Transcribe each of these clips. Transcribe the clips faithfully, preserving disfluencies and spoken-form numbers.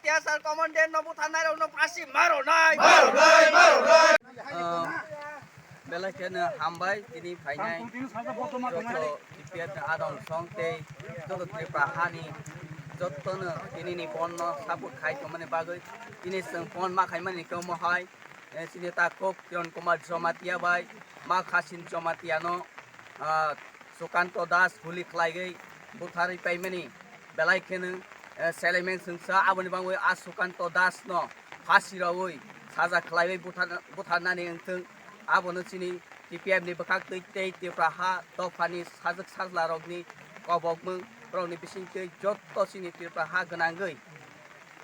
T S R commandant no butharnai rok no phasi maro nai. Maro nai, maro nai. Ah, belai kheno hambai tini phainai joto T P F ni adong song tei joto Tripura hani jotono tini ni bon no support khai tongmani bagwi tini chwng bon ma khaimani khe omo hai, eh, chini takhuk Kiran Kumar Jamatia bai ma Khasin Jamatia no, ah, Sukanto Das huli khlaigwi butharwi paimani belai kheno, eh, selemeng chwngsa aboni bagwi a Sukanto Das no phasi rogwi saja khlaiwi buthar-, butharnani wngthwng. Abono chini T P F ni bwkhak twi tei Tripura ha dophani sajwk sajla rokni kobokmung rokni bisingtwi jotto chini Tripura ha gwnangwi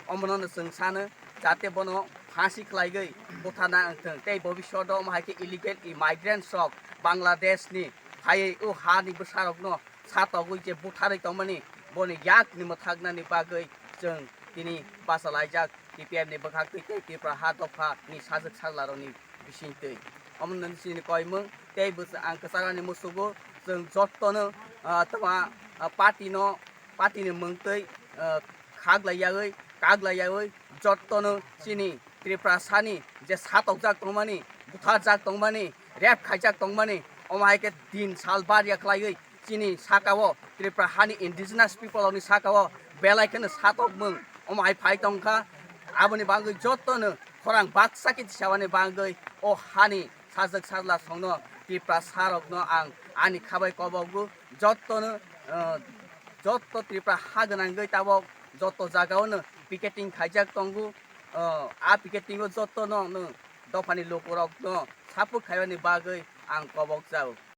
omono no chwng sano jate bono phasi khlaigwi butharna wngthwng tei bobishoto omo hai khe illegal immigrants rok Bangladesh ni phaiwi o ha ni bwsa rokno satogwi je butharwi tongmani boni yak ni mwthaknani bagwi chwng tini bachalaijak T P F ni bwkhak twi tei Tripura ha dopha ni sajwk sajla rokni bisingtwi. Omo nini chini koimung tei bwsa-, ang kwcharo ni musugo chwng jottono, ah, tama, ah, party no, party ni mwng twi, ah, khaglai yawi, kaglai yawi jottono chini Tripura sani je satokjak tongmani, butharjak tongmani, rape khaijak tongmani, omo hai khe din sal bar ya khlaiwi chini saka o Tripura hani indigenous people rokni saka o belai kheno satokmung omo hai phai tongkha. Aboni bagwi jottono khorang baksa khe tisawani bagwi o hani sajwk sajla songno Tripura sa rokno ang ani khabai kobogo jottono, eh, jotto Tripura ha gwnangwi tabok jotto jagao no picketing khaijak tongo. Oh, a picketing o jotto no, no dophani lukurokno support khaimani bagwi ang kobok chao.